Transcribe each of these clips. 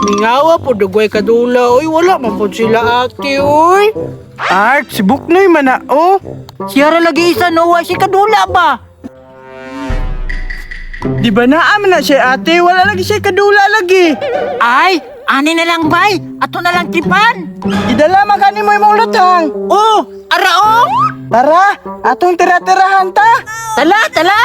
Mingawa po dugway kadula oy, wala man po sila ate oy. Art, si Buknoy man na, oh. Siya ra lagi isa no, wa si kadula ba? Di ba naa man na siya ate? Wala lagi siya kadula lagi. Ay, ani na lang bay. Ato na lang tripan. Idala man kani mo imong lutang. Oh, ara oh. Tara, atong tira-tirahan ta. Tala, tala.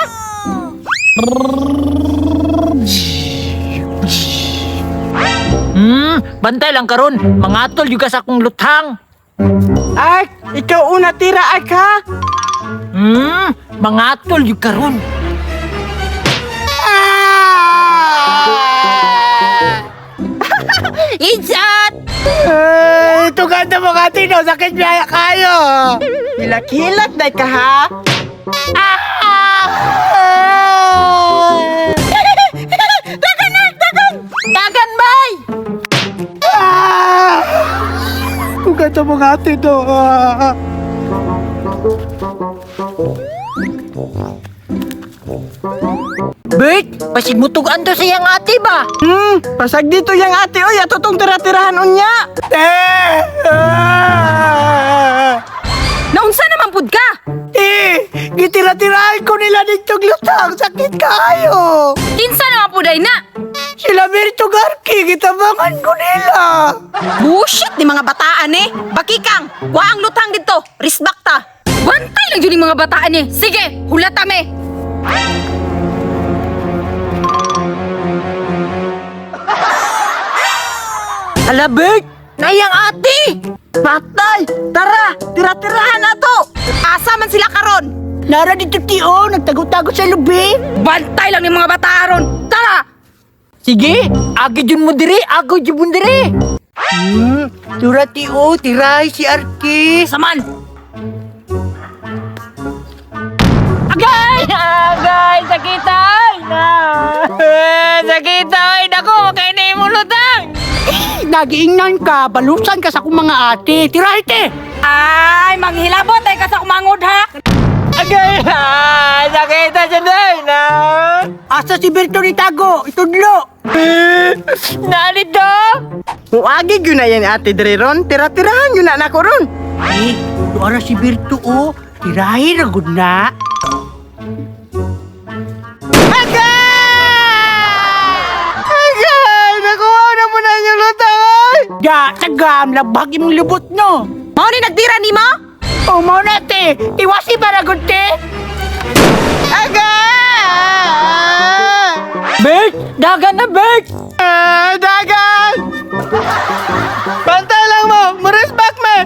Bantay lang karon. Mangatol juga sa akong luthang. Art, ikaw una tira, Art ha? Mangatol yung karon. Insat! Eh, tuganda mo ate no, sakit biya kayo. Hilak-hilak day ka ha. Dagan na! Dagan! Dagan, bay! Ah! Tuganda mo ate no. Ah. Bert, pasigmutugan to sa iyang ate ba? Pasag dito yang ate oy, ato tong tira-tirahan unya. Eh! Ah! Naunsa naman pud ka? Eh, gitira-tirahan ko nila dito lutang, sakit kayo. Kinsa naman pud ay na? Sila Berto Garki, gitabangan ko nila. Bullshit ni mga bataan eh. Bakikang, wa ang lutang dito. Risbak ta. Bantay lang yun yung mga bataan eh. Sige, hulata me. Hala, Bert! Na iyang ate! Patay! Tara, tira-tirahan ato. Asa man sila karon? Nara dito tiyo, nagtago-tago sa lubi. Bantay lang ni mga bataan ron. Tara! Sige, agi jud mo diri, ako jud mo diri. Tura tiyo, tiray si Arki. Saman! Agay! Agay! Sakit ay! Na! Eh, sakit ay! Nako, kaya mo lutang! Eh, nagiingnan ka, balusan ka sa akong mga ate. Tirahay te! Ay, manghilabot ay ka sa kumangod ha. Agay! Ay, sakit ay siya na! Asa si Berto ni Tago? Itudlo! Nalito! Muagi gyud na yan ate diri ron, tira-tirahan gyud na nako ron. Eh, tuara si Berto oh. Tirahay ra gud na. Agay! Nakuha na mo na inyong lutang ay! Da, tagam, labag imong lubot no. Mao ni nagdira nimo? O mo na te, iwasi para gud te. Agay! Bert! Dagan na, Bert! Ah, dagan! Bantay lang mo! Muris back me!